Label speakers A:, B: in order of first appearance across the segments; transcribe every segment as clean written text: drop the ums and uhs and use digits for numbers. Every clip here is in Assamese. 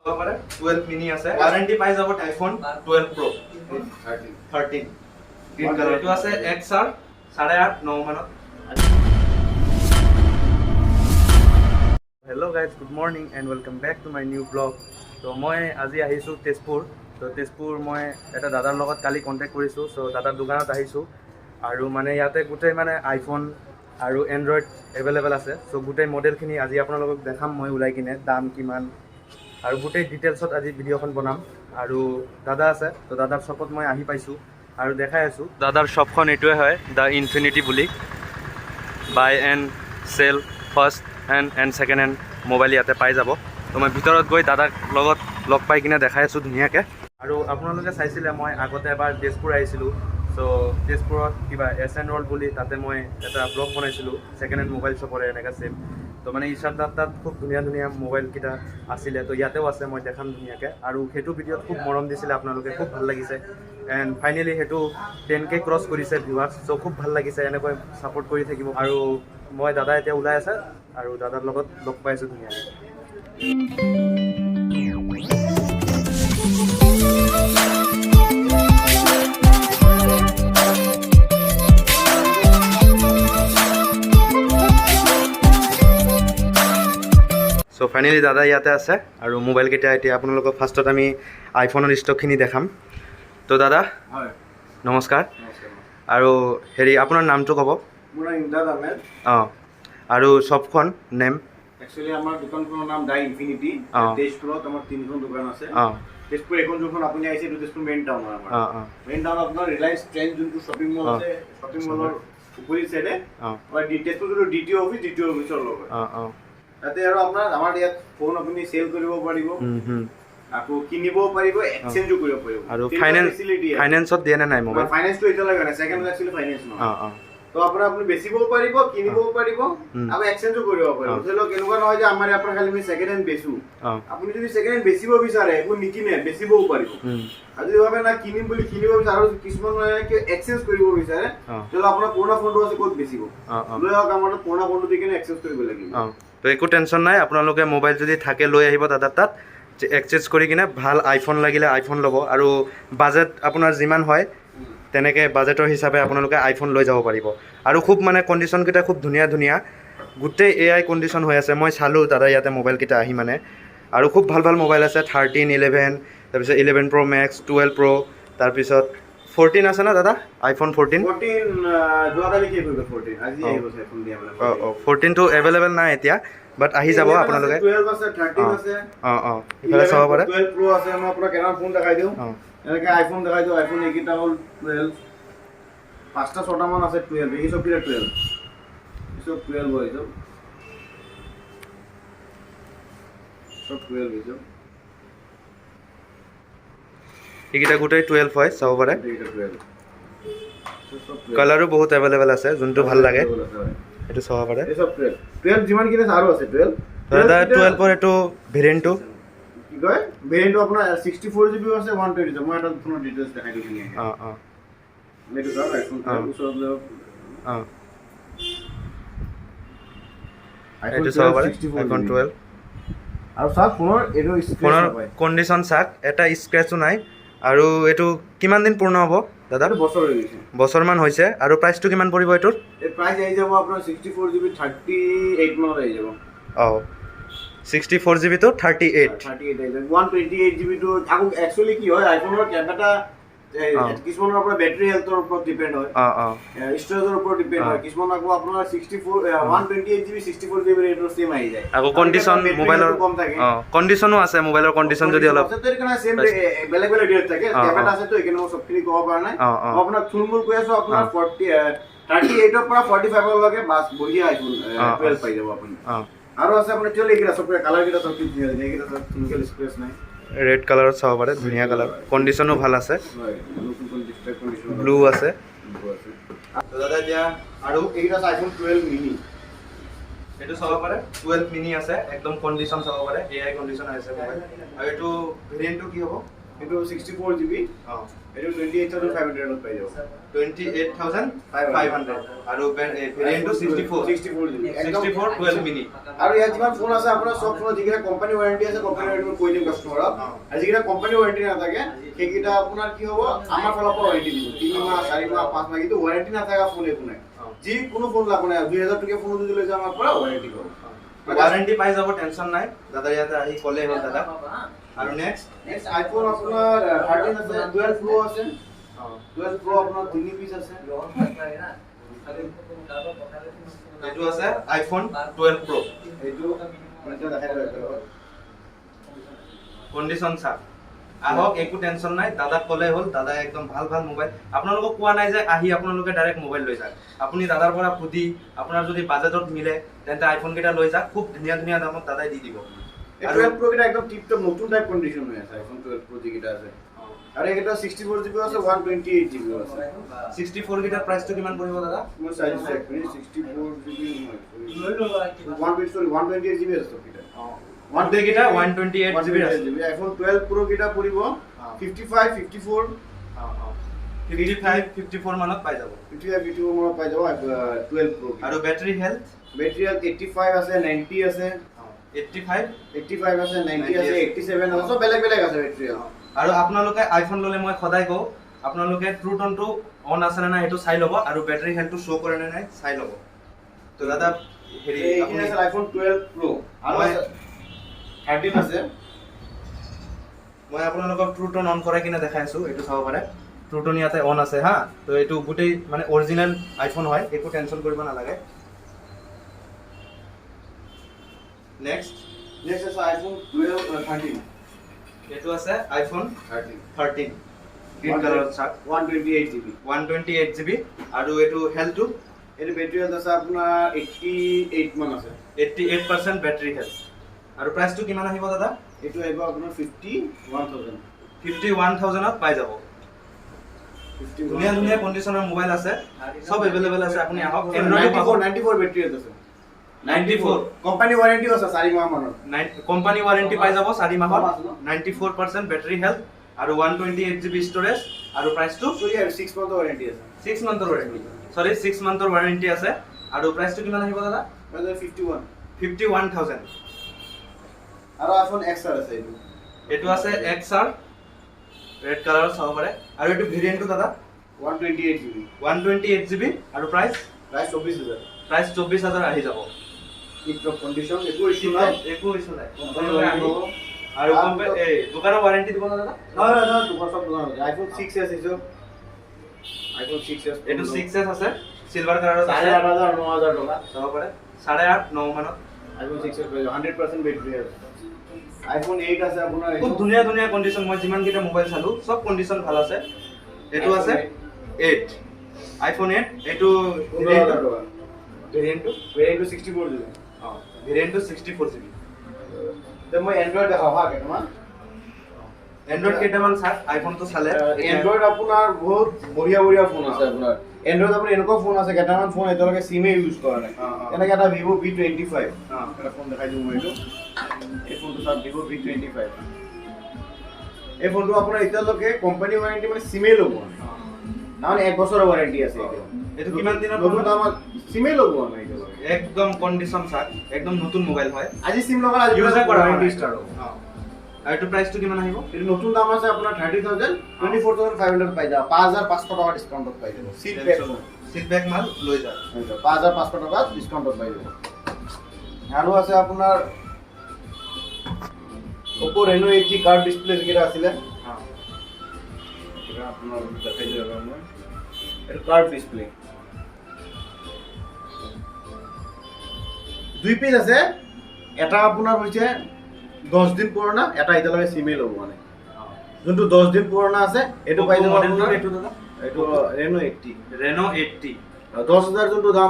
A: পাৰে 12 মিনি আছে, ৱাৰেণ্টি পাই যাব। আইফোন 12 প্ৰ' 13 গ্ৰীণ কালাৰ এইটো আছে, XR 8.5-9 মানত। Hello guys, good morning and welcome back to my new vlog. ত' মই আজি আহিছোঁ তেজপুৰ। ত' তেজপুৰ মই এটা দাদাৰ লগত কালি কণ্টেক্ট কৰিছোঁ। চ' দাদাৰ দোকানত আহিছোঁ আৰু মানে ইয়াতে গোটেই মানে আইফোন আৰু এণ্ড্ৰইড এভেইলেবল আছে। চ' গোটেই মডেলখিনি আজি আপোনালোকক দেখাম মই ওলাই কিনে, দাম কিমান আৰু গোটেই ডিটেইলছত আজি ভিডিঅ'খন বনাম। আৰু দাদা আছে, ত' দাদাৰ শ্বপত মই আহি পাইছোঁ আৰু দেখাই আছোঁ। দাদাৰ শ্বপখন এইটোৱে হয়, the infinity বুলি। Buy and sell first hand and second hand mobile ইয়াতে পাই যাব। তো মই ভিতৰত গৈ দাদাক লগত লগ পাই কিনে দেখাই আছোঁ ধুনীয়াকৈ। আৰু আপোনালোকে চাইছিলে, মই আগতে এবাৰ তেজপুৰ আহিছিলোঁ। চ' তেজপুৰত কিবা এছ এন ৱৰ্ল্ড বুলি, তাতে মই এটা ব্লগ বনাইছিলোঁ ছেকেণ্ড হেণ্ড মোবাইল শ্বপৰে, এনেকৈ ছেম। তো মানে ঈশান দাৰ তাত খুব ধুনীয়া ধুনীয়া মোবাইলকেইটা আছিলে। তো ইয়াতেও আছে, মই দেখাম ধুনীয়াকৈ। আৰু সেইটো ভিডিঅ'ত খুব মৰম দিছিলে আপোনালোকে, খুব ভাল লাগিছে। এণ্ড ফাইনেলি সেইটো 10K cross কৰিছে ভিউৱাৰ্ছ। চ' খুব ভাল লাগিছে, এনেকৈ ছাপৰ্ট কৰি থাকিব। আৰু মই দাদা এতিয়া ওলাই আছে আৰু দাদাৰ লগত লগ পাই আছোঁ ধুনীয়াকৈ। চ' ফাইনেলি দাদা ইয়াতে আছে আৰু মোবাইলকেইটা এতিয়া আপোনালোকক ফাৰ্ষ্টত আমি আইফোনৰ ষ্টকখিনি দেখাম। তো দাদা,
B: হয়।
A: নমস্কাৰ।
B: নমস্কাৰ।
A: আৰু হেৰি, আপোনাৰ নামটো ক'ব?
B: মোৰ নাম ইমদাদ আহমেদ।
A: অঁ, আৰু শ্বপখন নেম?
B: একচুৱেলি আমাৰ দোকানখনৰ নাম দা ইনফিনিটি। তেজপুৰত আমাৰ তিনিখন দোকান আছে। তেজপুৰ এখন যোনখন আপুনি আহিছে, এইটো তেজপুৰ মেইন টাউন হয় আমাৰ।
A: অঁ অঁ
B: মেইন টাউন আপোনাৰ ৰিলায়েন্স ট্ৰেণ্ড যোনটো শ্বপিং মল আছে, শ্বপিং মলৰ অপজিট চাইডে আমাৰ তেজপুৰ যোনটো DTO office, DTO অফিচৰ লগত
A: অঁ অঁ
B: তাতে। আৰু আপোনাৰ আমাৰ ইয়াত ফোন আপুনি চেল কৰিব পাৰিব,
A: হুম হুম
B: আকৌ কিনিবও পাৰিব, এক্সচেঞ্জো কৰিব পাৰিব।
A: আৰু
B: তিনিটা
A: ফাইনেন্স
B: facility আছে।
A: ফাইনেন্সত দিয়ে নে নাই মোবাইল?
B: ফাইনেন্সটো এতিয়ালৈকে নাই, ছেকেণ্ড একচুৱেলি ফাইনেন্স নহয়।
A: অঁ অঁ
B: তো আপোনাৰ আপুনি বেচিবও পাৰিব, কিনিবও পাৰিব আৰু এক্সচেঞ্জো কৰিব পাৰিব। ধৰি লওক, এনেকুৱা নহয় যে আমাৰ ইয়াৰ পৰা খালি আমি ছেকেণ্ড হেণ্ড বেচো। আপুনি যদি ছেকেণ্ড হেণ্ড বেচিব বিচাৰে, একো নিকিনে, বেচিবও পাৰিব। আৰু যদি ভাবে না কিনিম বুলি, কিনিব বিচাৰে, আৰু কিছুমান মানে কি এক্সচেঞ্জ কৰিব বিচাৰে, ধৰি লওক আপোনাৰ পুৰণা ফোনটো আছে, ক'ত বেচিব,
A: অঁ অঁ
B: লৈ আহক আমাৰ তাত, পুৰণা ফোনটো দি কিনে এক্সচেঞ্জ কৰিব লাগিব।
A: অঁ, তো একো টেনশ্যন নাই। আপোনালোকে মোবাইল যদি থাকে লৈ আহিব দাদাৰ তাত, এক্সচেঞ্জ কৰি কিনে ভাল আইফোন লাগিলে আইফোন ল'ব। আৰু বাজেট আপোনাৰ যিমান হয়, তেনেকৈ বাজেটৰ হিচাপে আপোনালোকে আইফোন লৈ যাব পাৰিব। আৰু খুব মানে কণ্ডিশ্যনকেইটা খুব ধুনীয়া ধুনীয়া, গোটেই এ I condition হৈ আছে। মই চালোঁ দাদা ইয়াতে মোবাইলকেইটা আহি মানে, আৰু খুব ভাল ভাল মোবাইল আছে। 13, 11, তাৰপিছত 11 প্ৰ' মেক্স, 12 প্ৰ', তাৰপিছত 14 আছে না দাদা? আইফোন 14?
B: 14 যোৱাকালি শেষ হৈ গ'ল 14, আজি আহিব চাগে সন্ধিয়া মানে।
A: অঁ অঁ 14টো এভেইলেবল নাই এতিয়া, বাট আহি যাব আপোনালোকে।
B: 12 আছে, 13 আছে।
A: অঁ অঁ ইফালে চাব পাৰে।
B: 12 প্ৰ' আছে। মই আপোনাক কেইটামান ফোন দেখাই দিওঁ। এনেকৈ আইফোন দেখাই দিওঁ। আইফোন এইকেইটা হ'ল 12, পাঁচটা ছটামান আছে 12। এই চবকেইটা 12, এই চব 12 হয়, এই চব চব 12 এই চব।
A: এইকেইটা গোটেই 12 হয়, চাব পাৰে।
B: এইকেইটা 12, চব 12।
A: কালাৰো বহুত এভেইলেবল আছে, যোনটো ভাল লাগে সেইটো চাব পাৰে।
B: এই চব 12, 12 যিমানখিনি আছে। আৰু আছে 12।
A: দাদা, 12ৰ এইটো ভেৰিয়েণ্টটো?
B: কি কয়, ভেৰিয়েণ্টটো আপোনাৰ 64 জিবিও আছে, 120। মই এটা ফোনৰ ডিটেইলছ দেখাই দিওঁ ধুনীয়াকৈ।
A: অঁ অঁ
B: এইটো চাওক, আইফোন 12, ওচৰত লৈ আইফোন
A: এইটো চাব পাৰে।
B: 64
A: আইফোন
B: GB।
A: 12।
B: আৰু চাওক, ফোনৰ এইটো স্ক্ৰেচ
A: ফোনৰ
B: নাপায়।
A: কণ্ডিশ্যন চাওক, এটা স্ক্ৰেচো নাই। আৰু এইটো কিমান দিন পুৰণা হ'ব দাদা?
B: এইটো বছৰ হৈ গৈছে।
A: বছৰমান হৈছে। আৰু প্ৰাইচটো কিমান পৰিব এইটোৰ?
B: এই প্ৰাইচ আহি যাব আপোনাৰ 64 জিবি 38 মানত আহি যাব।
A: অঁ, 64 জিবিটো 38।
B: 38 আহি যাব। 128 জিবিটো আকৌ একচুৱেলি কি হয়, আইফোনৰ কেমেৰা কিছুমানৰ আপোনাৰ বেটাৰী হেল্থৰ ওপৰত ডিপেণ্ড হয়,
A: অঁ অঁ
B: ষ্টৰেজৰ ওপৰত ডিপেণ্ড হয়। কিছুমান আকৌ আপোনাৰ 64, 128 GB, 64 GB ৰেটৰ ছেম আহি যায়।
A: আকৌ কণ্ডিশ্যন
B: battery
A: মোবাইলৰ
B: health টো কম থাকে।
A: অঁ, কণ্ডিশ্যনো আছে, মোবাইলৰ কণ্ডিশ্যন যদি অলপ
B: আছে, তো সেইকাৰণে ছেম বেলেগ বেলেগ ৰেট থাকে। কেমেৰা আছে, তো সেইকাৰণে মই চবখিনি ক'ব পৰা নাই।
A: অঁ অঁ
B: মই আপোনাক থুলমূল কৈ আছো, আপোনাৰ 38ৰ পৰা 45লৈকে বাছ বঢ়িয়া আইফোন 12 পাই যাব আপুনি। আৰু আছে আপোনাৰ 12, এইকেইটা চব কালাৰ কেইটা চব কি ধুনীয়া ধুনীয়া, এইকেইটা চব চিংগল স্ক্ৰেচ নাই।
A: ৰেড কালাৰত চাব পাৰে, ধুনীয়া কালাৰ, কণ্ডিশ্যনো ভাল আছে।
B: হয়, নতুন কণ্ডিশ্যন।
A: ব্লু আছে।
B: আছে দাদা। এতিয়া আৰু এইকেইটা আছে আইফোন 12 মিনি।
A: এইটো চাব পাৰে, 12 মিনি আছে, একদম কণ্ডিশ্যন চাব পাৰে, এ I condition আছে মোবাইল। আৰু এইটো ভেৰিয়েণ্টটো কি হ'ব?
B: এইটো 64 GB। এইটো 28,500ত পাই যাব।
A: 28,500 আৰু ভেৰিয়েণ্টটো 64।
B: 64 GB।
A: 64, 12 mini.
B: আৰু ইয়াত যিমান ফোন আছে আপোনাৰ, চব ফোনত যিকেইটা কোম্পানী ৱাৰেণ্টি আছে, কোম্পানী ৱাৰেণ্টি মই কৈ দিম কাষ্টমাৰক। আৰু যিকেইটা কোম্পানী ৱাৰেণ্টি নাথাকে, সেইকেইটা আপোনাৰ কি হ'ব, আমাৰ ফালৰ পৰা ৱাৰেণ্টি দিব 3 মাহ, 4 মাহ, 5 মাহ। কিন্তু ৱাৰেণ্টি নাথাকা ফোন একো নাই। যিকোনো ফোন লাভ নাই, 2000 টকীয়া ফোনো যদি লৈ যাওঁ, আমাৰ পৰা ৱাৰেণ্টি পাব।
A: ৱাৰেণ্টি পাই যাব, টেনশ্যন নাই। দাদা ইয়াতে আহি ক'লেই হ'ল দাদা। আৰু নেক্সট?
B: নেক্সট আইফোন আপোনাৰ 13 আছে, 12 প্ৰ' আছে। 12 প্ৰ' আপোনাৰ তিনি পিচ আছে।
A: এইটো আছে আইফোন 12 প্ৰ'।
B: এইটো মানে দেখাই দিব একেলগত।
A: কণ্ডিশ্যন চাওক। আহক, একো টেনশ্যন নাই। দাদাক ক'লেই হ'ল, দাদাই একদম ভাল ভাল মোবাইল। আপোনালোকক কোৱা নাই যে আহি আপোনালোকে ডাইৰেক্ট মোবাইল লৈ যাওক। আপুনি দাদাৰ পৰা সুধি আপোনাৰ যদি বাজেটত মিলে, তেন্তে আইফোন কেইটা লৈ যাওক। খুব ধুনীয়া ধুনীয়া দামত দাদাই দি দিব।
B: এই 12 প্ৰ' কেইটা একদম টিপ টপ নতুন টাইপ কণ্ডিশ্যন হৈ আছে, আইফোন 12 প্ৰ' যিকেইটা আছে। আৰু এইকেইটা 64 জিবি আছে, 128 জিবিও আছে।
A: 64 কেইটাৰ প্ৰাইচটো কিমান পৰিব দাদা?
B: মই চাই দিছোঁ, এক মিনিট। 64 জিবি নহয়, sorry, 128 GB আছে চবকেইটা।
A: গোটেইকেইটা 128 জিবি আছে।
B: জিবি। আইফোন 12 প্ৰ' কেইটা পৰিব 55, 54।
A: 55, 54 মানত পাই যাব।
B: 55, 54 মানত পাই যাব 12 প্ৰ'।
A: আৰু বেটাৰী হেল্থ?
B: বেটাৰী হেল্থ 85 আছে, 90 আছে।
A: 85?
B: 85 আছে, 90
A: 90
B: আছে,
A: আছে।
B: 87 আছে, চব বেলেগ বেলেগ আছে বেটাৰী হেল্থ।
A: আৰু আপোনালোকে আইফোন ল'লে মই সদায় কওঁ, আপোনালোকে ট্ৰু টনটো অন আছে নে নাই সেইটো চাই ল'ব আৰু বেটাৰী হেল্থটো শ্ব' কৰে নে নাই চাই ল'ব। তো দাদা, হেৰি
B: এইখিনি
A: আপুনি
B: আছে আইফোন 12 প্ৰ'। আৰু 13 আছে।
A: মই আপোনালোকক ট্ৰু টন অন কৰাই কিনে দেখাই আছোঁ। এইটো চাব পাৰে, ট্ৰু টন ইয়াতে অন আছে। হা, তো এইটো গোটেই মানে অৰিজিনেল আইফোন হয়, একো টেনশ্যন কৰিব নালাগে। নেক্সট?
B: নেক্সট আছে আইফোন 12, 13।
A: এইটো আছে আইফোন
B: 13।
A: 13, গ্ৰীণ কালাৰত চাওক।
B: 128 GB।
A: 128 GB. আৰু এইটো হেল্থটো?
B: এইটো বেটাৰী হেল্থ আছে আপোনাৰ 88 মান আছে।
A: 88% বেটাৰী হেল্থ। আৰু প্ৰাইচটো কিমান আহিব দাদা?
B: এইটো আহিব আপোনাৰ 51,000।
A: 51,000ত পাই যাব। ধুনীয়া ধুনীয়া কণ্ডিশ্যনৰ মোবাইল আছে, চব এভেইলেবল আছে। আপুনি আহক। এণ্ড্ৰইডো পাব।
B: 94 বেটাৰী হেল্থ আছে।
A: 94।
B: কোম্পানী ৱাৰেণ্টিও আছে 4 মাহ মানৰ।
A: কোম্পানী ৱাৰেণ্টি পাই যাব 4 মাহৰ।
B: কম আছে ন?
A: 94% বেটাৰী হেল্থ আৰু 128 GB storage. আৰু প্ৰাইচটো?
B: চৰি, আৰু 6 মান্থৰ ৱাৰেণ্টি আছে।
A: 6 মান্থৰ ৱাৰেণ্টি, চৰি, 6 মান্থৰ ৱাৰেণ্টি আছে। আৰু প্ৰাইচটো কিমান আহিব দাদা?
B: 51।
A: 51,000।
B: আৰু আইফোন এক্স আৰ আছে এইটো।
A: এইটো আছে এক্স আৰ, ৰেড কালাৰত চাব পাৰে। আৰু এইটো ভেৰিয়েণ্টটো দাদা?
B: 128 GB।
A: 128 GB. আৰু প্ৰাইচ?
B: প্ৰাইচ 24,000।
A: প্ৰাইচ 24,000 আহি যাব।
B: টিপ টপ কণ্ডিশ্যন, একো ইছ্যু নাই।
A: একো ইছ্যু নাই।
B: কোম্পানী ৱাৰেণ্টি পাব।
A: আৰু এই দোকানৰ ৱাৰেণ্টি দিব না দাদা?
B: নহয় নহয় নহয় দোকান, চব দোকান আছে। আইফোন 6S এইটো, আইফোন 6S।
A: এইটো 6S আছে, চিলভাৰ কালাৰত
B: চাৰে
A: আছে।
B: আঠ হাজাৰ, 9,000 টকা।
A: চাব পাৰে, 8.5, 9 মানত।
B: আইফোন 6S পাই যাব, 100% বেটাৰী আছে। আইফোন 8 আছে আপোনাৰ
A: খুব
B: এইটো।
A: ধুনীয়া ধুনীয়া কণ্ডিশ্যন। মই যিমানকেইটা মোবাইল চালো, চব কণ্ডিশ্যন ভাল আছে। এইটো আছে 8, আইফোন 8। এইটো
B: 15,000 টকা।
A: ভেৰিয়েণ্টটো?
B: ভেৰিয়েণ্টটো 64 জিবি।
A: অঁ, ভেৰিয়েণ্টটো 64 জিবি।
B: তে মই এণ্ড্ৰইড দেখাওঁ হা কেইটামান।
A: এণ্ড্ৰইড কেইটামান চাওক, আইফোনটো চালে।
B: এণ্ড্ৰইড আপোনাৰ বহুত বঢ়িয়া বঢ়িয়া ফোন আছে আপোনাৰ। এণ্ড্ৰইড আপোনাৰ এনেকুৱা ফোন আছে, কেইটামান ফোন এতিয়ালৈকে চিমে ইউজ কৰা নাই।
A: অ, অ।
B: তেনেকে এটা ভিভ' V25। এটা ফোন দেখাই দিওঁ মই এইটো। এই ফোনটো চাওক, ভিভ' V25। এই ফোনটো আপোনাৰ এতিয়ালৈকে কোম্পানী ৱাৰেণ্টি, মানে চিমেই লগোৱা নাই। তাৰমানে এক বছৰৰ ৱাৰেণ্টি আছে এতিয়া।
A: এইটো কিমান দিনৰ
B: নতুন
A: পুৰণা?
B: দামত চিমেই লগোৱা নাই এতিয়ালৈকে।
A: একদম কণ্ডিশ্যন চাওক, একদম নতুন মোবাইল হয়।
B: আজি চিম লগালে আজি
A: ইউজে কৰা
B: ৱাৰেণ্টি ষ্টাৰ্ট হ'ব।
A: আৰু এইটো প্ৰাইচটো কিমান আহিব?
B: এইটো নতুন দাম আছে আপোনাৰ 30,000, 24,500 পাই যাব। 5,500 টকা ডিছকাউণ্টত পাই যাব। চিল পেক।
A: চিল পেক মাল লৈ যাওক।
B: 5,500 টকাত ডিছকাউণ্টত পাই যাব। আৰু আছে আপোনাৰ অ'প' ৰেন' 80, কাৰ্ভ ডিছপ্লে যিকেইটা আছিলে, সেইকেইটা আপোনাৰ দেখাই দিওঁ এবাৰ মই। এইটো কাৰ্ভ ডিছপ্লে, দুই পিচ আছে। এটা আপোনাৰ হৈছে 10 দিন পুৰণা, এটা এতিয়ালৈকে চিমেই লগোৱা নাই। যোনটো 10 দিন পুৰণা আছে, এইটো পাই যাব
A: মডেলটো
B: আপোনাৰ
A: এইটো দাদা?
B: এইটো ৰেন' 80।
A: ৰেন' 80।
B: 10,000 যোনটো দাম,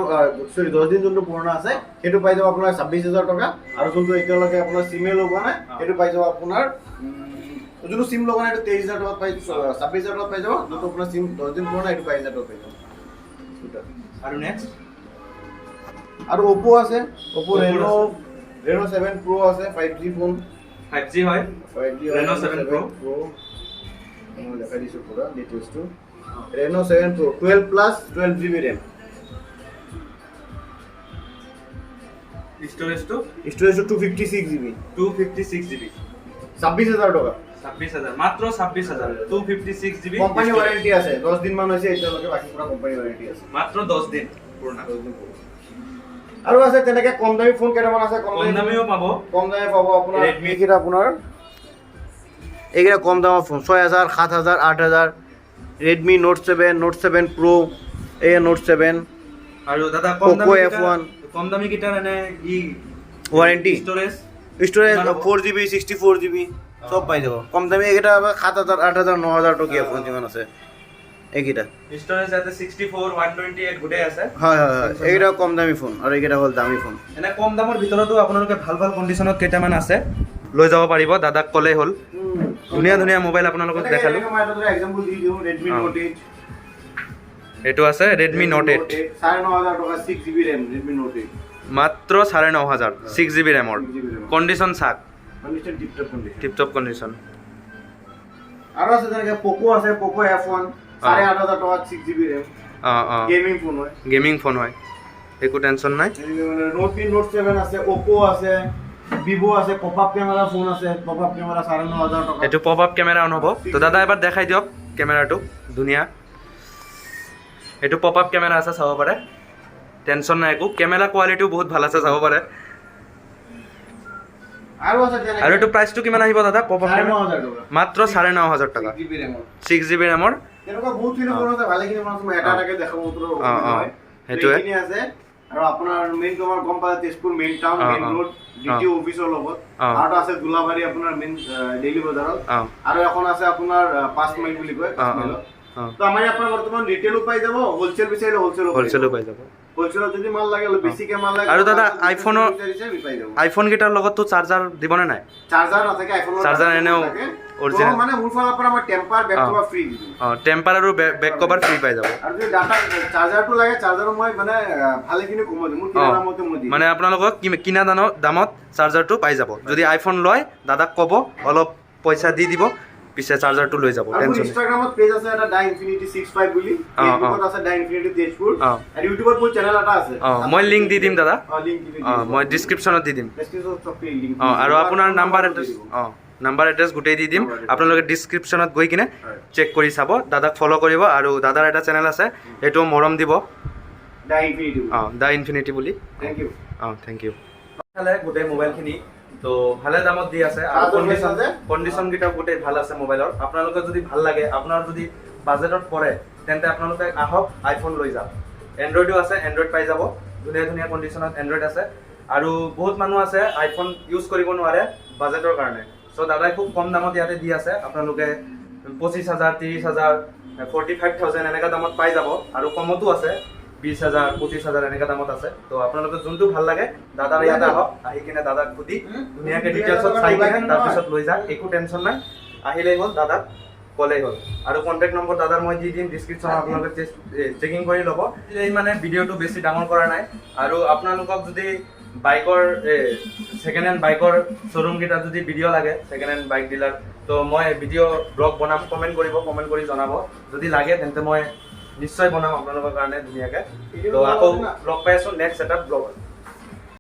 B: চৰি, 10 দিন যোনটো পুৰণা আছে, সেইটো পাই যাব আপোনাৰ 26,000 টকা। আৰু যোনটো এতিয়ালৈকে আপোনাৰ চিমে লগোৱা নাই, সেইটো পাই যাব আপোনাৰ, যোনটো চিম লগোৱা নাই সেইটো 23,000 টকাত পাই, 26,000 টকাত পাই যাব। যোনটো আপোনাৰ চিম 10 দিন পুৰণা, সেইটো 22,000 টকাত পাই যাব দুটা।
A: আৰু নেক্সট?
B: আৰু অ'প' আছে, অ'প'
A: Oppo
B: ৰেন'
A: আছে।
B: ৰেন' 7 প্ৰ' আছে, 5G phone.
A: 5G হয়।
B: 5G।
A: Reno 7 Pro।
B: প্ৰ'। মই দেখাই দিছোঁ পুৰা ডিটেইলছটো। Reno 7 Pro 12 plus 12 GB RAM.
A: ষ্ট'ৰেজটো?
B: ষ্ট'ৰেজটো 256 GB.
A: 256 GB.
B: 26,000 টকা।
A: 26,000, মাত্ৰ 26,000, 256 GB.
B: Company warranty আছে, 10 দিনমান হৈছে এতিয়ালৈকে, বাকী পুৰা কোম্পানী ৱাৰেণ্টি আছে।
A: মাত্ৰ 10 দিন পুৰণা।
B: 10 দিন পুৰণা। আৰু আছে তেনেকে কম দামী ফোন কেইটামান আছে।
A: কম দামীও পাব।
B: কম দামী পাব আপোনাৰ।
A: Redmi।
B: এইকেইটা আপোনাৰ, এইকেইটা কম দামৰ phone, 6,000, 7,000, 8,000। Redmi Note 7, Note 7 Pro, এই নোট 7।
A: আৰু দাদা, কম
B: Poco
A: দামী
B: F1।
A: কম দামী কেইটাৰ এনে ই
B: ৱাৰেণ্টি?
A: ষ্ট'ৰেজ?
B: ষ্ট'ৰেজ?
A: কিমান হ'ব?
B: 4 GB, 64 GB চব পাই যাব। কম দামী এইকেইটা 7,000, 8,000, 9,000 টকীয়া ফোন যিমান আছে এইকেইটা।
A: ষ্ট'ৰেজ ইয়াতে 64, 128 গোটেই আছে।
B: হয় হয় হয় এইকেইটা কম দামী ফোন আৰু এইকেইটা হ'ল দামী ফোন।
A: এনে কম দামৰ ভিতৰতো আপোনালোকে ভাল ভাল কণ্ডিশ্যনত কেইটামান আছে, লৈ যাব পাৰিব। দাদাক ক'লেই হ'ল। ধুনীয়া ধুনীয়া মোবাইল আপোনালোকক দেখালোঁ।
B: মই এটা এক্সাম্পল দি দিওঁ, ৰেডমি নোট 8।
A: এইটো আছে ৰেডমি নোট 8।
B: 9,500 টকা, 6 GB RAM, Redmi Note 8।
A: মাত্ৰ 9,500, 6 জিবি ৰেমৰ।
B: 6 জিবি ৰেমৰ।
A: কণ্ডিশ্যন চাক।
B: Condition tip top condition.
A: Tip top condition.
B: আৰু আছে তেনেকে পকো আছে, পকো F1, 8,500 টকা, 6 জিবি ৰেম।
A: অঁ অঁ
B: গেমিং ফোন হয়।
A: গেমিং ফোন হয়, একো টেনশ্যন নাই।
B: ৰেডমি নোট 7 আছে, অ'প' আছে, ভিভ' আছে, পপ আপ কেমেৰা ফোন আছে, পপ আপ কেমেৰা 9,500 টকা।
A: এইটো পপ আপ কেমেৰা অন হ'ব। তো দাদা, এবাৰ দেখাই দিয়ক কেমেৰাটো, ধুনীয়া। এইটো পপ আপ কেমেৰা আছে, চাব পাৰে, টেনশ্যন নাই একো। কেমেৰা কোৱালিটিও বহুত ভাল আছে, চাব পাৰে।
B: আৰু আছে তেনেকে।
A: আৰু এইটো প্ৰাইচটো কিমান আহিব দাদা, পপ আপ
B: চাৰে
A: কেমেৰা?
B: 9,000 টকা।
A: মাত্ৰ 9,500 টকা।
B: 6 জিবি ৰেমৰ।
A: 6 জিবি ৰেমৰ।
B: তেনেকুৱা বহুতখিনি ফোন আছে, ভালেখিনি ফোন আছে, মই এটা এটাকে দেখাব
A: অঁ, অঁ, সেইটোৱে।
B: সেইখিনি আছে। আৰু আপোনাৰ মেইন তোমাৰ গম পালে, Tezpur main town, main road, DT অফিচৰ লগত। আৰু এটা আছে দোলাবাৰী, আপোনাৰ মেইন ডেইলি বজাৰত। আৰু এখন আছে আপোনাৰ 5 মাইল বুলি কয়, 5 মাইলত। তো আমাৰ ইয়াৰ পৰা বৰ্তমান ৰিটেইলো পাই যাব, হোলচেল বিচাৰিলে হোলচেলো।
A: হোলচেলো পাই যাব।
B: হোলচেলত যদি মাল লাগে, অলপ বেছিকে মাল লাগে।
A: আৰু দাদা, আইফোনৰ-
B: বিচাৰিছে আমি পাই যাব।
A: আইফোন কেইটাৰ লগততো চাৰ্জাৰ দিবনে নাই?
B: চাৰ্জাৰ নাথাকে আইফোনৰ।
A: চাৰ্জাৰ এনেও original।
B: মানে মোৰ ফালৰ পৰা মই টেম্পাৰ, বেক কভাৰ ফ্ৰী দি দিম।
A: অঁ, টেম্পাৰ আৰু বেক কভাৰ ফ্ৰী পাই যাব।
B: আৰু যদি ডাটা চাৰ্জাৰটো লাগে, চাৰ্জাৰো মই মানে ভালেখিনি কমাই দিম, মোৰ কিনা দামতে মই দিম।
A: মানে আপোনালোকক কিনা দামত চাৰ্জাৰটো পাই যাব। যদি আইফোন লয়, দাদাক ক'ব, অলপ পইচা দি দিব, পিছে চাৰ্জাৰটো লৈ যাব।
B: আৰু মোৰ
A: টেনশ্যন নাই।
B: ইনষ্টাগ্ৰামত পেজ আছে এটা, দা ইনফিনিটি 65 বুলি। ফেচবুকত আছে দা ইনফিনিটি তেজপুৰ। আৰু ইউটিউবত মোৰ চেনেল এটা আছে।
A: অঁ, মই লিংক দি দিম দাদা।
B: অঁ, লিংক দি দিম।
A: অঁ, মই ডিছক্ৰিপশ্যনত দি দিম।
B: ডেছক্ৰিপশ্যনত চব লিংক।
A: অঁ, আৰু আপোনাৰ নাম্বাৰ, এড্ৰেছ, অঁ, নাম্বাৰ এড্ৰেছ গোটেই দি দিম। আপোনালোকে ডিছক্ৰিপশ্যনত গৈ কিনে চেক কৰি চাব, দাদাক ফ'ল' কৰিব। আৰু দাদাৰ এটা চেনেল আছে, সেইটো মৰম দিব।
B: দা ইনফিনিটি।
A: অঁ, the infinity বুলি।
B: Thank U.
A: অঁ, thank U. খালে গোটেই মোবাইলখিনি তো ভালে দামত দি আছে আৰু
B: charger
A: condition
B: আছে?
A: কণ্ডিশ্যন কেইটাও গোটেই ভাল আছে মোবাইলৰ। আপোনালোকে যদি ভাল লাগে, আপোনাৰ যদি বাজেটত পৰে, তেন্তে আপোনালোকে আহক, আইফোন লৈ যাওক। এণ্ড্ৰইডো আছে, এণ্ড্ৰইড পাই যাব, ধুনীয়া ধুনীয়া কণ্ডিশ্যনত এণ্ড্ৰইড আছে। আৰু বহুত মানুহ আছে আইফোন ইউজ কৰিব নোৱাৰে বাজেটৰ কাৰণে। চ' দাদাই খুব কম দামত ইয়াতে দি আছে। আপোনালোকে 25,000, 30,000, 45,000 এনেকুৱা দামত পাই যাব। আৰু কমতো আছে, 20,000, 25,000 এনেকুৱা দামত আছে। তো আপোনালোকে যোনটো ভাল লাগে, দাদাৰ ইয়াতে আহক, আহি কিনে দাদাক সুধি ধুনীয়াকৈ ডিটেইলছত চাই কিনে তাৰপিছত লৈ যাওক। একো টেনশ্যন নাই, আহিলেই হ'ল, দাদাক ক'লেই হ'ল। আৰু কণ্টেক্ট নম্বৰ দাদাৰ মই দি দিম ডিছক্ৰিপশ্যনত, আপোনালোকে চেকিং কৰি ল'ব। এই মানে ভিডিঅ'টো বেছি ডাঙৰ কৰা নাই। আৰু আপোনালোকক যদি বাইকৰ, ছেকেণ্ড হেণ্ড বাইকৰ শ্ব'ৰুমকেইটাত যদি ভিডিঅ' লাগে, ছেকেণ্ড হেণ্ড বাইক ডিলাৰ, তো মই ভিডিঅ' ব্লগ বনাম। কমেণ্ট কৰিব, কমেণ্ট কৰি জনাব। যদি লাগে তেন্তে মই নিশ্চয় বনাম আপোনালোকৰ কাৰণে ধুনীয়াকৈ। তো আকৌ লগ পাই আছোঁ নেক্সট এটা ব্লগত।